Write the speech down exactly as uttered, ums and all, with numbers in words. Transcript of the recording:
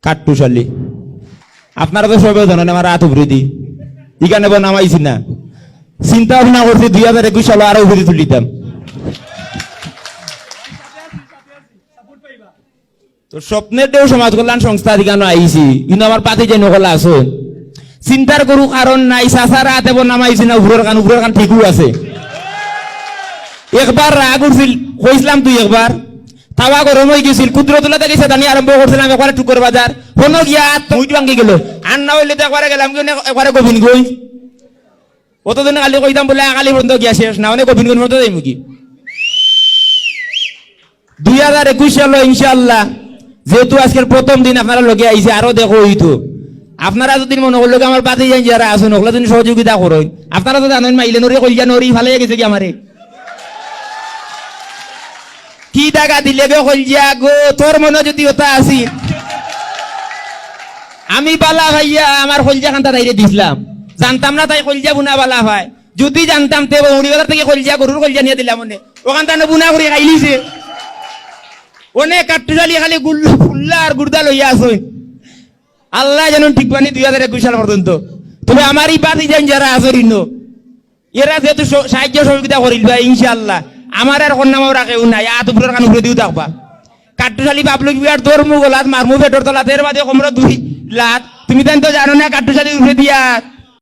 কাট্টুশালী। আপনারা তো সবে জানইন আমার আত উপরেদি। ইখান এবো নামাইছি না। চিন্তা ভাবনা করছি দুই হাজার একুশ সালো আরো উপরেদি তুলিতাম। তো স্বপ্নের ঢেউ সমাজ কল্যাণ সংস্থা ইখানো আইছি, কিন্তু আমার ভাতিজাইন অকল আছইন। চিন্তার কুনু কারণ নাই, চাচার আত এবো নামাইছি না, উপরর খান, উপরর খান ঠিকউ আছে। একবার রাগ উঠছিল, কইছলাম দুই একবার, তাওয়া গরম অইগেছিল, কুদরতুল্লাহ থাকি ছেদানি আরম্ভ করছিলাম, একবারে টুকর বাজার, হনো গিয়া আত মুইট ভাঙ্গি গেল। আর না অইলে তো একবারে গেলাম কি, একবারে গোবিন্দগঞ্জ। অতদিন খালি কইতাম বুলে, খালি পর্যন্ত গিয়া শেষ না, অনে গোবিন্দগঞ্জ পর্যন্ত যাইমু কি। দুই হাজার একুশ সালো ইনশাআল্লাহ, যেহেতু আজকের প্রথম দিন আপনারার লগে আইছি, আরো দেখা অইতো। আপনারা যদি মনো করইন আমার ভাতিজাইন যারা আছইন, অকলে যদি সহযোগিতা করইন, আপনারা তো জানইন, মাইলে নরি, কইলজা নরি, ফালাইয়া গেছে গি আমারে। কি দাগা দিলে গো কইলজা গো, তোর মনো যদি অতা আছিল। আমি বালা পাইয়া আমার কইলজা খান্তা তাইরে দিছলাম, জানতাম না তাই কইলজা বুনা বালা পায়। যদি জানতাম তে বউরি বাজার থাকি কইলজা, গরুর কইলজা নিয়া দিলাম অনে। অখান তানো বুনা করি খাইলিছে। অনে কাট্টুশালী খালি গুল্লা, ফুল্লা আর গুর্দা লইয়া আছইন। আল্লায় জানইন টিকবানি দুই হাজার একুশ সাল পর্যন্ত। তবে আমার ই ভাতিজাইন যারা আছইন ইনো, এরা যেহেতু স-, সাহায্য সহযোগিতা করিলবা, ইনশাআল্লাহ। আমার আর কন্যা মাওরা কেউ নাই, আত উপরর খান উপরেদিউ থাকবা। কাট্টুশালী পাবলিক বিয়ার ধর্মু গলাত, মারমু পেটর তলাত, এর বাদে কমরো দুই লাত। তুমি তাইন তো জানো না কাট্টুশালীর উপরেদি আত।